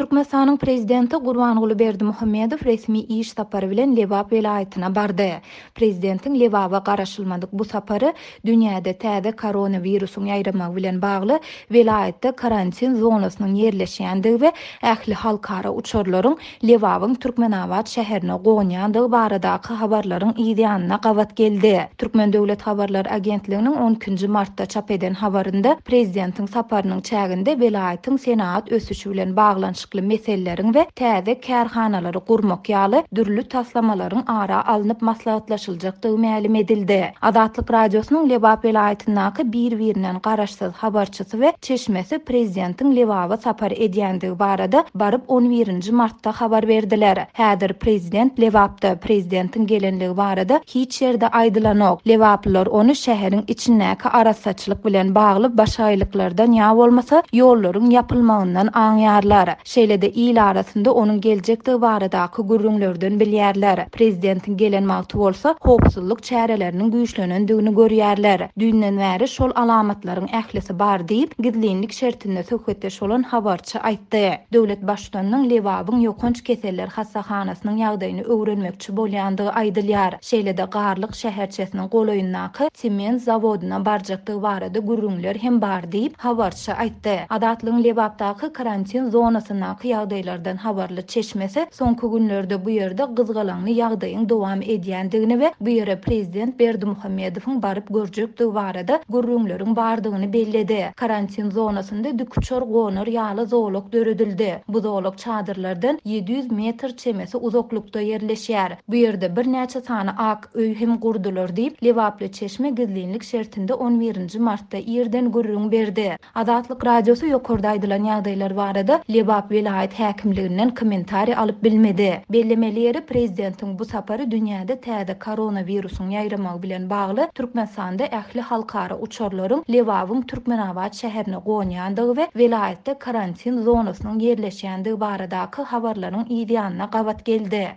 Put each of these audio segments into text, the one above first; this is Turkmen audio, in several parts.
Türkmenistanyň Prezidenti Gurbanguly Berdimuhamedow resmi iş sapary bilen Lebap welaýatyna bardy. Prezidentiň Lebaba garaşylmadyk bu sapary dünýäde täze koronawirusyň ýaýramagy bilen bagly welaýatda karantin zonasynyň ýerleşýändigi we ähli halkara uçarlaryň Lebabyň Türkmenabat şäherine gonýandygy baradaky habarlaryň yzýanyna gabat geldi. Türkmen döwlet habarlar agentliginiň on ikinji martda çap eden habarynda prezidentiň saparynyň çäginde welaýatyň senagat ösüşi bilen baglanyşykly meseleleriň we täze kärhanalary gurmak ýaly dürli taslamalaryň ara alnyp maslahatlaşyljakdygy mälim edildi. Azatlyk Radiosynyň Lebap welaýatyndaky bir-birinden garaşsyz habarçysy we çeşmesi prezidentiň Lebaba sapar edýändigi barada baryp on birinji martda habar berdiler. Häzir prezident Lebapda, prezidentiň gelenligi barada hiç ýerde aýdylanok. Lebaplylar ony şäheriň içindäki arassaçylyk bilen bagly başagaýlyklardan ýa bolmasa ýollaryň ýapylmagyndan aňýarlar. Şeýle-de il arasynda onuň geljekdigi baradaky gürrüňlerden bilýärler. Prezidentiň gelen wagty bolsa howpsuzlyk çäreleriniň güýçlenendigini görýärler. Düýnden bäri şol alamatlaryň ählisi bar diýip, gizlinlik şertinde söhbetdeş bolan habarçy aýtdy. Döwlet Baştutanynyň Lebabyň ýokanç keseller hassahanasynyň ýagdaýyny öwrenmekçi bolýandygy aýdylýar. Şeýle-de Garlyk şäherçesiniň golaýyndaky sement zawodyna barjakdygy barada gürrüňler hem bar diýip, habarçy aýtdy. Azatlygyň Lebapdaky karantin zonasyndaky ýagdaýlardan habarly çeşmesi soňky günlerde bu ýerde gyzgalaňly ýagdaýyň dowam edýändigini we bu ýere prezident Berdimuhamedowyň baryp görjekdigi barada gürrüňleriň bardygyny belledi. Karantin zonasynda dikuçar gonar ýaly zolak döredildi. Bu zolak çadyrlardan 700 metr çemesi uzaklykda ýerleşýär. Bu ýerde birnäçe sany ak öý hem gurdular diýip, lebaply çeşme gizlinlik şertinde on birinji martda irden gürrüň berdi. Azatlyk Radiosy ýokarda aýdylan ýagdaýlar barada Lebap welaýat häkimliginden kommentariý alyp bilmedi. Bellemeli ýeri, prezidentiň bu sapary dünýäde täze koronawirusyň ýaýramagy bilen bagly Türkmenistanda ähli halkara uçarlaryň Lebabyň Türkmenabat şäherine gonýandygy we welaýatda karantin zonasynyň ýerleşýändigi baradaky habarlaryň yzýanyna gabat geldi.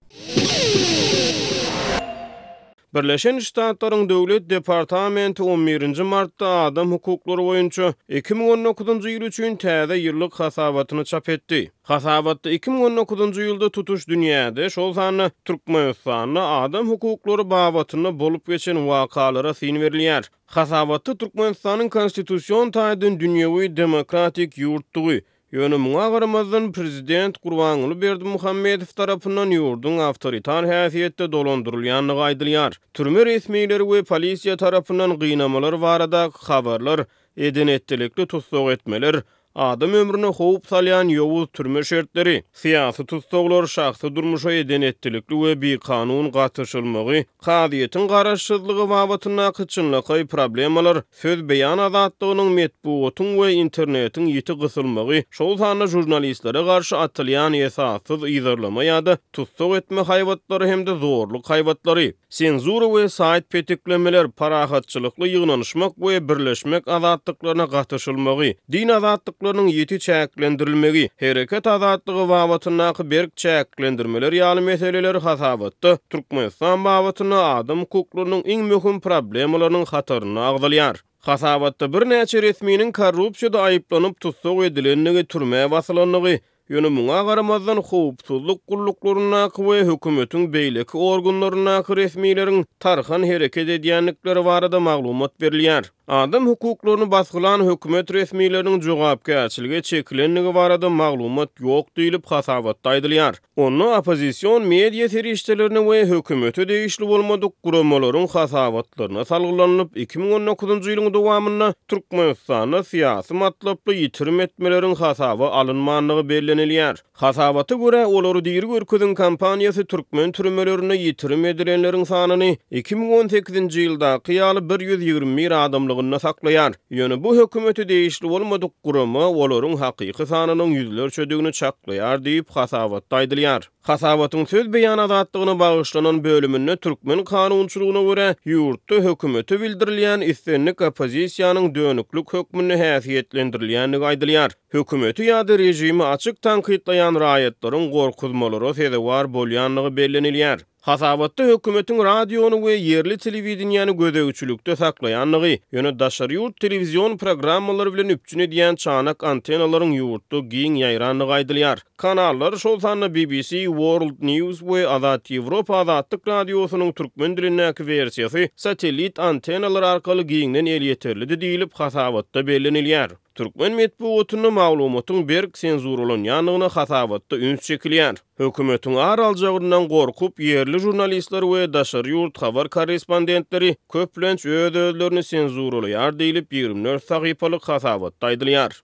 Birleşen Ştatlaryň Döwlet departamenti on birinji martda adam hukuklary boýunça 2019-njy ýyl üçin täze ýyllyk hasabatyny çap etdi. Hasabatda 2019-njy ýylda tutuş dünýäde, şol sanda Türkmenistanda adam hukuklary babatynda bolup geçen wakalara syn berilýär. Hasabatda Türkmenistanyň konstitusion taýdan dünýewi demokratik ýurtdugy, Ýöne muňa garamazdan, prezident Gurbanguly Berdimuhamedow tarapyndan ýurduň awtoritar häsiýetde dolandyrylýandygy aýdylýar. Türme resmileri we polisiýa tarapyndan gynamalar baradaky habarlar, eden-etdilikli tussag etmeler, adam ömrüne howp salýan ýowuz türme şertleri, syýasy tussaglar, şahsy durmuşa eden-etdilikli we bikanun gatyşylmagy, kazyýetiň garaşsyzlygy babatyndaky çynlakaý problemalar, Söz beýan azatlygynyň, metbugatyň we internetiň ýiti gysylmagy, şol sanda žurnalistlere garşy atylýan esassyz yzarlama ýa-da tussag etme haýbatlary hem-de zorluk haýbatlary, senzura we saýt petiklemeler, parahatçylykly ýygnanyşmak we birleşmek azatlyklaryna gatyşylmagy, din azatlyklarynyň ýiti çäklendirilmegi, hereket azatlygy babatyndaky berk çäklendirmeler ýaly meseleler hasabatda Türkmenistan babatynda adam hukuklarynyň iň möhüm problemalarynyň hatarynda agzalýar. Hasabatda birnäçe resminiň korrupsiýada aýyplanyp tussag edilendigi, türmä basylandygy, ýöne muňa garamazdan howpsuzlyk gulluklaryndaky we hökümetiň beýleki organlaryndaky resmileriň tarhan hereket edýändikleri barada maglumat berilýär. Adam hukuklaryny basgylan hökümet resmileriniň jogapkärçilige çekilendigi barada maglumat ýok diýlip, hasabatda aýdylýar. Onda oppozision media serişdelerine we hökümete degişli bolmadyk guramalaryň hasabatlaryna salgylanylyp, 2019-njy ýylyň dowamynda Türkmenistanda syýasy matlaply ýitirim etmeleriň hasaba alynmandygy bellenilýär. Hasabata görä, Olary diri görkeziň kampaniýasy türkmen türmelerinde ýitirim edilenleriň sanyny 2018-nji ýyldaky ýaly 121 adamlygynda saklaýar. Ýöne bu hökümete degişli bolmadyk gurama olaryň hakyky sanynyň ýüzlerçedigini çaklaýar diýip, hasabatda aýdylýar. Hasabatyň söz beýan azatlygyna bagyşlanan bölüminde türkmen kanunçylygyna görä, ýurtda hökümete bildirilýän islendik oppozisiýanyň dönüklik hökmünde häsiýetlendirilýändigi aýdylýar. Hökümeti ýa-da režimi açyk tankytlaýan raýatlaryň gorkuzmalara sezewar bolýandygy bellenilýär. Hasabatda hökümetiň radiony we ýerli telewideniýäni gözegçilikde saklaýandygy, ýöne daşary ýurt telewizion programmalary bilen üpjün edýän çanak antennalaryň ýurtda giň ýaýrandygy aýdylýar. Kanallar, şol sanda BBC World News we Azat Ýewropa Azatlyk Radiosynyň türkmen dilindäki wersiýasy satellit antennalary arkaly giňden elýeterlidi diýlip, hasabatda bellenilýär. Türkmen metbugatynda maglumatyň berk senzuralanýandygyna hasabatda üns çekilýär. Hökümetiň ar aljagyndan gorkup, ýerli žurnalistler we daşary ýurt habar korrespondentleri köplenç öz-özlerini senzuralaýar diýlip, 24 sahypalyk hasabatda aýdylýar.